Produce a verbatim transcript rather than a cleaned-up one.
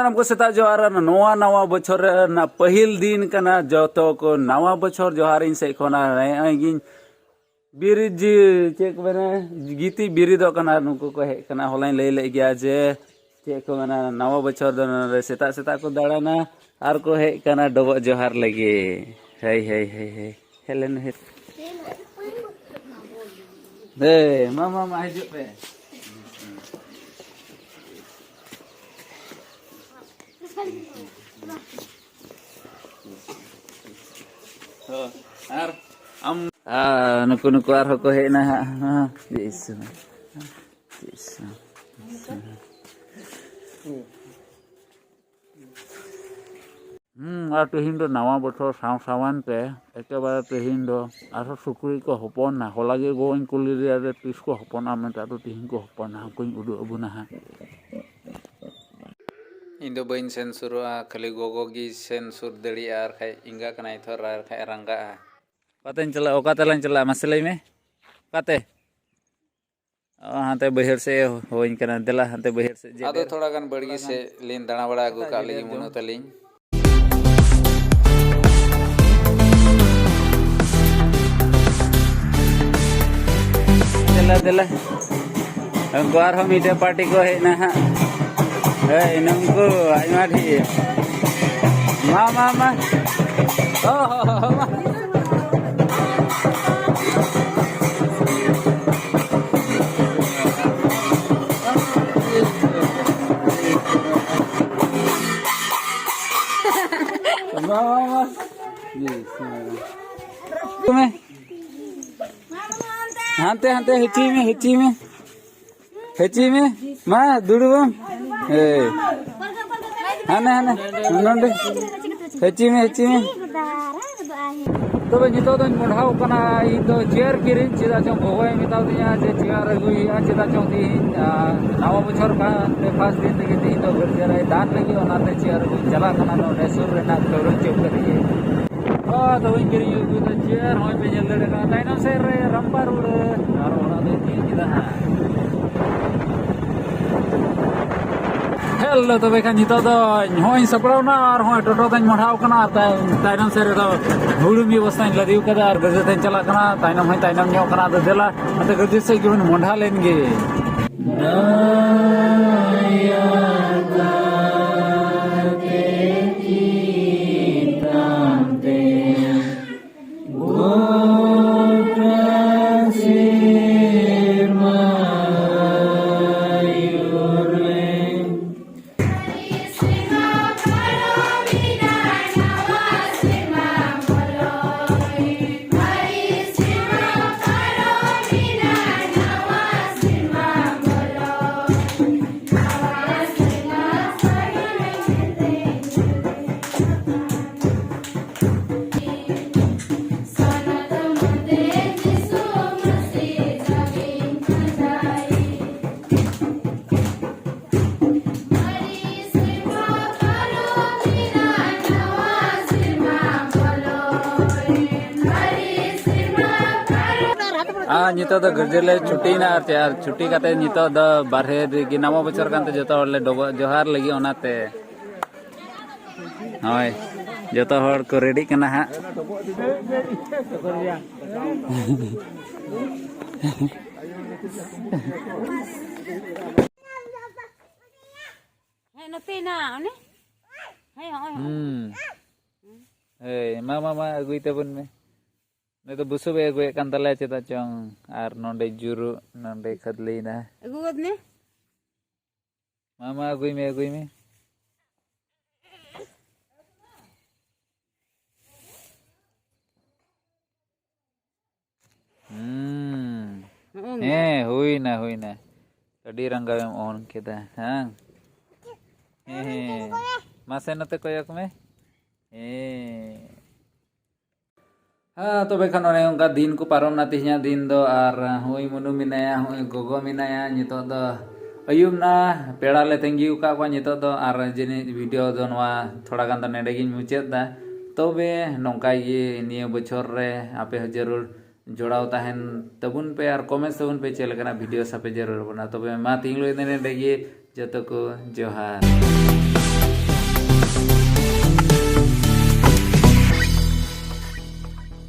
ᱥᱟᱱᱟᱢ ᱠᱚ ᱥᱮᱛᱟᱜ ᱡᱚᱦᱟᱨ᱾ ᱱᱚᱣᱟ ᱱᱟᱣᱟ ᱵᱚᱪᱷᱚᱨ ᱨᱮᱱᱟᱜ ᱯᱟᱹᱦᱤᱞ ᱫᱤᱱ ᱠᱟᱱᱟ᱾ ᱡᱚᱛᱚ ᱠᱚ ᱱᱟᱣᱟ ᱵᱚᱪᱷᱚᱨ ᱡᱚᱦᱟᱨ ᱤᱧ ᱥᱮᱫ ᱠᱷᱚᱱᱟᱜ᱾ ᱱᱚᱜᱼᱚᱭ ᱜᱤᱧ ᱵᱤᱨᱤᱫ ᱡᱤ-, ᱪᱮᱫ ᱠᱚ ᱢᱮᱱᱟ, ᱜᱤᱛᱤᱡ ᱵᱤᱨᱤᱫᱚᱜ ᱠᱟᱱᱟ᱾ ᱱᱩᱠᱩ ᱠᱚ ᱦᱮᱡ ᱠᱟᱱᱟ᱾ ᱦᱚᱞᱟᱧ ᱞᱟᱹᱭ ᱞᱮᱫ ᱜᱮᱭᱟ ᱡᱮ ᱪᱮᱫ ᱠᱚ ᱢᱮᱱᱟ, ᱱᱟᱣᱟ ᱵᱚᱪᱷᱚᱨ ᱫᱚ ᱱᱚᱰᱮ ᱥᱮᱛᱟᱜ ᱥᱮᱛᱟᱜ ᱠᱚ ᱫᱟᱬᱟᱱᱟ ᱟᱨ ᱠᱚ ᱦᱮᱡ ᱠᱟᱱᱟ ᱰᱚᱵᱚᱜ ᱡᱚᱦᱟᱨ ᱞᱟᱹᱜᱤᱫ᱾ ᱦᱮᱭ, ᱦᱮᱭ, ᱦᱮᱭ, ᱦᱮᱭ᱾ ᱦᱮᱡ ᱞᱮᱱ ᱢᱮ, ᱦᱮᱡ᱾ ᱦᱮᱭ, ᱢᱟ, ᱢᱟ, ᱢᱟ, ᱦᱤᱡᱩᱜ ᱯᱮ᱾ ᱦᱚᱸ, ᱟᱨ ᱟᱢ? ᱟᱨ ᱱᱩᱠᱩ, ᱱᱩᱠᱩ ᱟᱨᱦᱚᱸ ᱠᱚ ᱦᱮᱡ ᱮᱱᱟ ᱦᱟᱸᱜ᱾ ᱦᱚᱸ, ᱡᱮ ᱤᱥᱩ, ᱡᱮ ᱤᱥᱩ᱾ ᱦᱩᱸ, ᱟᱨ ᱛᱮᱦᱮᱧ ᱫᱚ ᱱᱟᱣᱟ ᱵᱚᱪᱷᱚᱨ ᱥᱟᱶ ᱥᱟᱶᱟᱱ ᱛᱮ ᱮᱠᱮᱵᱟᱨᱮ ᱛᱮᱦᱮᱧ ᱫᱚ ᱟᱨᱦᱚᱸ ᱥᱩᱠᱨᱤ ᱠᱚ ᱦᱚᱯᱚᱱᱟ᱾ ᱦᱚᱞᱟ ᱜᱮ ᱜᱚᱜᱚᱧ ᱠᱩᱞᱤ ᱞᱮᱫᱮᱭᱟ ᱡᱮ ᱛᱤᱥ ᱠᱚ ᱦᱚᱯᱚᱱᱟ, ᱢᱮᱱᱛᱮ ᱟᱫᱚ ᱛᱮᱦᱮᱧ ᱠᱚ ᱦᱚᱯᱚᱱᱟ᱾ ᱩᱱᱠᱩᱧ ᱩᱫᱩᱜ ᱟᱵᱚᱱᱟ ᱦᱟᱸᱜ᱾ ᱤᱧ ᱫᱚ ᱵᱟᱹᱧ ᱥᱮᱱ ᱥᱩᱨᱩᱜᱼᱟ, ᱠᱷᱟᱹᱞᱤ ᱜᱚᱜᱚ ᱜᱮ ᱥᱮᱱ ᱥᱩᱨ ᱫᱟᱲᱮᱭᱟᱜᱼᱟ, ᱟᱨ ᱠᱷᱟᱡ ᱮᱸᱜᱟ ᱠᱟᱱᱟᱭ ᱛᱷᱚᱨ, ᱟᱨ ᱠᱷᱟᱡ ᱨᱟᱸᱜᱟᱜᱼᱟ᱾ ᱚᱠᱟᱛᱮᱧ ᱪᱟᱞᱟᱜᱼᱟ, ᱚᱠᱟᱛᱮ ᱞᱟᱝ ᱪᱟᱞᱟᱜᱼᱟ, ᱢᱟᱥᱮ ᱞᱟᱹᱭ ᱢᱮ, ᱚᱠᱟᱛᱮ? ᱚ, ᱦᱟᱱᱛᱮ ᱵᱟᱹᱭᱦᱟᱹᱲ ᱥᱮᱫ ᱮ ᱦᱚᱦᱚᱧ ᱠᱟᱱᱟ, ᱫᱮᱞᱟ ᱦᱟᱱᱛᱮ ᱵᱟᱹᱭᱦᱟᱹᱲ ᱥᱮᱫ ᱡᱮ ᱟᱫᱚ ᱵᱮᱨ᱾ ᱛᱷᱚᱲᱟ ᱜᱟᱱ ᱵᱟᱲᱜᱮ ᱥᱮᱫ ᱞᱤᱧ ᱫᱟᱬᱟ ᱵᱟᱲᱟ ᱟᱹᱜᱩ ᱠᱟᱜ ᱞᱮᱜᱮ ᱢᱩᱱᱩ ᱛᱟᱹᱞᱤᱧ᱾ ᱫᱮᱞᱟ, ᱫᱮᱞᱟ᱾ ᱩᱱᱠᱩ ᱟᱨᱦᱚᱸ ᱢᱤᱫᱴᱮᱡ ᱯᱟᱨᱴᱤ ᱠᱚ ᱦᱮᱡ ᱮᱱᱟ ᱦᱟᱸᱜ᱾ ᱦᱳᱭ, ᱱᱩᱝᱠᱩ ᱟᱭᱢᱟ ᱰᱷᱮᱨ᱾ ᱢᱟ, ᱢᱟ, ᱢᱟ᱾ ᱚ, ᱦᱚ, ᱦᱚ, ᱦᱚ, ᱢᱟ᱾ ᱢᱟ, ᱢᱟ, ᱢᱟ᱾ ᱦᱟᱱᱛᱮ, ᱦᱟᱱᱛᱮ, ᱦᱤᱪᱤ ᱢᱮ, ᱦᱤᱪᱤ ᱢᱮ᱾ ᱦᱮᱪᱤ ᱢᱮ, ᱢᱟ ᱫᱩᱲᱩᱵ ᱢᱮ᱾ ᱦᱮᱸ᱾ ᱦᱟᱱᱮ, ᱦᱟᱱᱮ, ᱱᱚᱸᱰᱮ᱾ ᱦᱮᱪᱤ ᱢᱮ, ᱦᱮᱪᱤ ᱢᱮ᱾ ᱛᱚᱵᱮ ᱱᱤᱛᱚᱜ ᱫᱚᱧ ᱢᱚᱰᱷᱟᱣ ᱠᱟᱱᱟ, ᱤᱧ ᱫᱚ ᱪᱮᱭᱟᱨ ᱠᱤᱨᱤᱧ, ᱪᱮᱫᱟᱜ ᱪᱚᱝ ᱜᱚᱜᱚᱭ ᱢᱮᱛᱟᱣᱫᱤᱧᱟ ᱡᱮ ᱪᱮᱭᱟᱨ ᱟᱹᱜᱩᱭ ᱦᱩᱭᱩᱜᱼᱟ, ᱪᱮᱫᱟᱜ ᱪᱚᱝ ᱛᱤᱦᱤᱧ, ᱟᱨ ᱱᱟᱣᱟ ᱵᱚᱪᱷᱚᱨ ᱠᱟᱱ ᱛᱮ ᱯᱷᱟᱥᱴ ᱫᱤᱱ ᱨᱮᱜᱮ ᱛᱤᱦᱤᱧ ᱫᱚ ᱜᱟᱹᱨᱡᱟᱹ ᱨᱮᱭ ᱫᱟᱱ ᱞᱟᱹᱜᱤᱫ, ᱚᱱᱟᱛᱮ ᱪᱮᱭᱟᱨ ᱟᱹᱜᱩᱧ ᱪᱟᱞᱟᱜ ᱠᱟᱱᱟ ᱱᱚᱰᱮ ᱥᱩᱨ ᱨᱮᱱᱟᱜ ᱠᱟᱹᱣᱨᱟᱹ ᱪᱚᱠ ᱨᱮᱜᱮ᱾ ᱟᱫᱚ ᱵᱟᱹᱧ ᱠᱤᱨᱤᱧ ᱟᱹᱜᱩᱭᱮᱫᱟ ᱪᱮᱭᱟᱨ, ᱦᱚᱸᱜᱼᱚᱭ ᱯᱮ ᱧᱮᱞ ᱫᱟᱲᱮᱭᱟᱜ ᱠᱟᱱᱟ ᱛᱟᱭᱱᱚᱢ ᱥᱮᱫ ᱨᱮ ᱨᱟᱢᱯᱟ ᱨᱳᱰ ᱨᱮ᱾ ᱟᱨ ᱚᱲᱟᱜ ᱫᱚᱧ ᱛᱤᱭᱳᱜ ᱠᱮᱫᱟ ᱦᱟᱸᱜ᱾ ᱦᱮᱞᱳ, ᱛᱚᱵᱮ ᱠᱷᱟᱱ ᱱᱤᱛᱚᱜ ᱫᱚ ᱱᱚᱜᱼᱚᱭ ᱤᱧ ᱥᱟᱯᱲᱟᱣ ᱮᱱᱟ ᱟᱨ ᱦᱚᱸᱜᱼᱚᱭ ᱴᱳᱴᱳ ᱛᱮᱧ ᱢᱚᱦᱰᱟᱣ ᱠᱟᱱᱟ᱾ ᱟᱨ ᱛᱟᱭ-, ᱛᱟᱭᱱᱚᱢ ᱥᱮᱫ ᱨᱮᱫᱚ ᱦᱩᱲᱩ ᱢᱤᱫ ᱵᱚᱥᱛᱟᱧ ᱞᱟᱫᱮ ᱟᱠᱟᱫᱟ ᱟᱨ ᱜᱟᱹᱰᱤ ᱛᱮᱧ ᱪᱟᱞᱟᱜ ᱠᱟᱱᱟ᱾ ᱛᱟᱭᱱᱚᱢ ᱦᱚᱸᱧ ᱛᱟᱭᱱᱚᱢ ᱧᱚᱜ ᱠᱟᱱᱟ᱾ ᱟᱫᱚ ᱫᱮᱞᱟ, ᱱᱚᱛᱮ ᱜᱟᱹᱰᱤ ᱥᱮᱫ ᱜᱮᱵᱚᱱ ᱢᱚᱦᱰᱟ ᱞᱮᱱ ᱜᱮ᱾ ᱟᱨ ᱱᱤᱛᱚᱜ ᱫᱚ ᱜᱤᱨᱡᱟᱹ ᱞᱮ ᱪᱷᱩᱴᱤᱭᱮᱱᱟ, ᱟᱨ ᱪᱮ-, ᱟᱨ ᱪᱷᱩᱴᱤ ᱠᱟᱛᱮ ᱱᱤᱛᱚᱜ ᱫᱚ ᱵᱟᱨᱦᱮ ᱨᱮᱜᱮ ᱱᱟᱣᱟ ᱵᱚᱪᱷᱚᱨ ᱠᱟᱱᱛᱮ ᱡᱚᱛᱚ ᱦᱚᱲ ᱞᱮ ᱰᱚᱵᱚᱜ ᱡᱚᱦᱟᱨ ᱞᱟᱹᱜᱤᱫ, ᱚᱱᱟᱛᱮ ᱦᱳᱭ, ᱡᱚᱛᱚ ᱦᱚᱲ ᱠᱚ ᱨᱮᱰᱤᱜ ᱠᱟᱱᱟ ᱦᱟᱸᱜ᱾ ᱦᱮᱸ, ᱱᱚᱛᱮ ᱦᱮᱱᱟᱜᱼᱟ, ᱚᱱᱮ᱾ ᱦᱮᱸ, ᱦᱚᱸᱜᱼᱚᱭ, ᱦᱚᱸᱜᱼᱚᱭ᱾ ᱦᱩᱸ᱾ ᱦᱳᱭ, ᱢᱟ, ᱢᱟ, ᱢᱟ, ᱟᱹᱜᱩᱭ ᱛᱟᱵᱚᱱ ᱢᱮ᱾ ᱱᱩᱭ ᱫᱚ ᱵᱩᱥᱩᱵ ᱮ ᱟᱹᱜᱩᱭᱮᱫ ᱠᱟᱱ ᱛᱟᱞᱮᱭᱟ, ᱪᱮᱫᱟᱜ ᱪᱚᱝ᱾ ᱟᱨ ᱱᱚᱸᱰᱮ ᱡᱩᱨᱩᱜ, ᱱᱚᱸᱰᱮ ᱠᱷᱟᱹᱫᱽᱞᱤᱭᱮᱱᱟ᱾ ᱟᱹᱜᱩ ᱜᱚᱫ ᱢᱮ᱾ ᱢᱟ, ᱢᱟ, ᱟᱹᱜᱩᱭ ᱢᱮ, ᱟᱹᱜᱩᱭ ᱢᱮ᱾ ᱦᱩᱸ᱾ ᱦᱚᱸᱜᱼᱚ ᱱᱚᱝᱠᱟ᱾ ᱦᱮᱸ, ᱦᱩᱭᱱᱟ, ᱦᱩᱭᱱᱟ᱾ ᱟᱹᱰᱤ ᱨᱟᱸᱜᱟᱣᱮᱢ ᱚᱱ ᱠᱮᱫᱟ, ᱦᱮᱸ? ᱦᱮᱸ, ᱦᱮᱸ᱾ ᱢᱟᱥᱮ ᱱᱚᱛᱮ ᱠᱚᱭᱚᱜ ᱢᱮ᱾ ᱦᱮᱸ᱾ ᱦᱮᱸ, ᱛᱚᱵᱮ ᱠᱷᱟᱱ ᱚᱱᱮ ᱚᱱᱠᱟ ᱫᱤᱱ ᱠᱚ ᱯᱟᱨᱚᱢᱱᱟ ᱛᱮᱦᱮᱧᱟᱜ ᱫᱤᱱ ᱫᱚ, ᱟᱨ ᱦᱩᱭ ᱢᱩᱱᱩ ᱢᱮᱱᱟᱭᱟ, ᱦᱩᱭ ᱜᱚᱜᱚ ᱢᱮᱱᱟᱭᱟ᱾ ᱱᱤᱛᱚᱜ ᱫᱚ ᱟᱹᱭᱩᱵ ᱱᱟ, ᱯᱮᱲᱟ ᱞᱮ ᱛᱟᱺᱜᱤ ᱟᱠᱟᱫ ᱠᱚᱣᱟ᱾ ᱱᱤᱛᱚᱜ ᱫᱚ ᱟᱨ ᱡᱟᱹᱱᱤᱡ ᱵᱷᱤᱰᱤᱭᱳ ᱫᱚ ᱱᱚᱣᱟ ᱛᱷᱚᱲᱟ ᱜᱟᱱ ᱫᱚ ᱱᱚᱰᱮ ᱜᱤᱧ ᱢᱩᱪᱟᱹᱫ ᱮᱫᱟ᱾ ᱛᱚᱵᱮ ᱱᱚᱝᱠᱟ ᱜᱮ ᱱᱤᱭᱟᱹ ᱵᱚᱪᱷᱚᱨ ᱨᱮ ᱟᱯᱮ ᱦᱚᱸ ᱡᱟᱹᱨᱩᱲ ᱡᱚᱲᱟᱣ ᱛᱟᱦᱮᱱ ᱛᱟᱵᱚᱱ ᱯᱮ ᱟᱨ comments ᱛᱟᱵᱚᱱ ᱯᱮ ᱪᱮᱫ ᱞᱮᱠᱟᱱᱟᱜ video ᱥᱟᱯᱮ ᱡᱟᱹᱨᱩᱲ ᱵᱚᱱᱟ᱾ ᱛᱚᱵᱮ ᱢᱟ ᱛᱮᱦᱮᱧ ᱞᱟᱹᱜᱤᱫ ᱫᱚ ᱱᱚᱰᱮ ᱜᱮ, ᱡᱚᱛᱚ ᱠᱚ ᱡᱚᱦᱟᱨ᱾